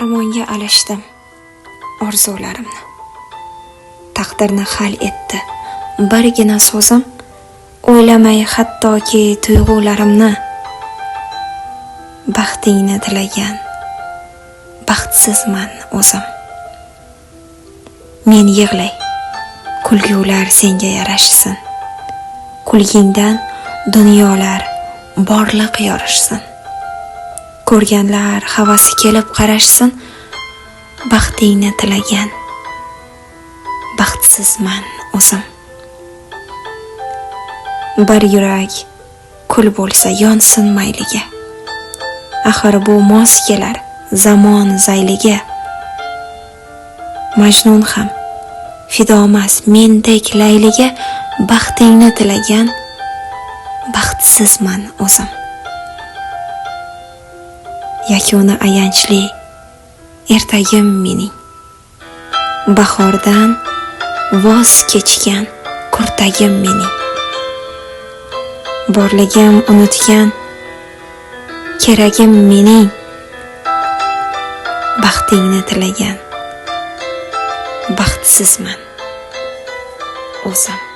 Armonga alashdim orzularimni. Taqdirni hal etdi birgina so'zim, o'ylamay hattoki tuyg'ularimni. Baxtingni tilagan baxtsizman o'zim. Men yig'lay, kulgular senga yarashsin. Kulgingdan dunyolar borliq yorishsin. Ko'rganlar havasi kelib qarashsin. Baxtingni tilagan baxtsizman o'zim. Bir yurak kul bo'lsa yonsin mayliga. Axir bu mos kelar zamon zayliga. Majnun ham fidomas mendek Layliga. Baxtingni tilagan baxtsizman o'zim. Yakuni ayanchli ertagim mening. Bahordan voz kechgan kurtagim mening. Borligim unutgan keragim mening. Baxtingni tilagan baxtsizman o'zim.